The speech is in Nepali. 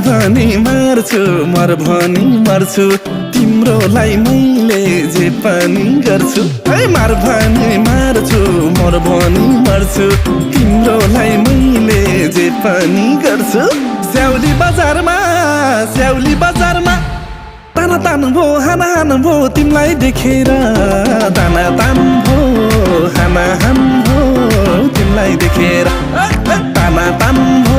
भनी मार्छु मर भनी मर्छु तिम्रोलाई मैले जे पनि गर्छु है मार भनी मार्छु मर भनी मर्छु तिम्रोलाई मैले जे पनि गर्छु स्याउली बजारमा ताना तान भो हाना हान भो तिमीलाई देखेर ताना तान भो हाना हान भो तिमीलाई देखेर ताना तान भो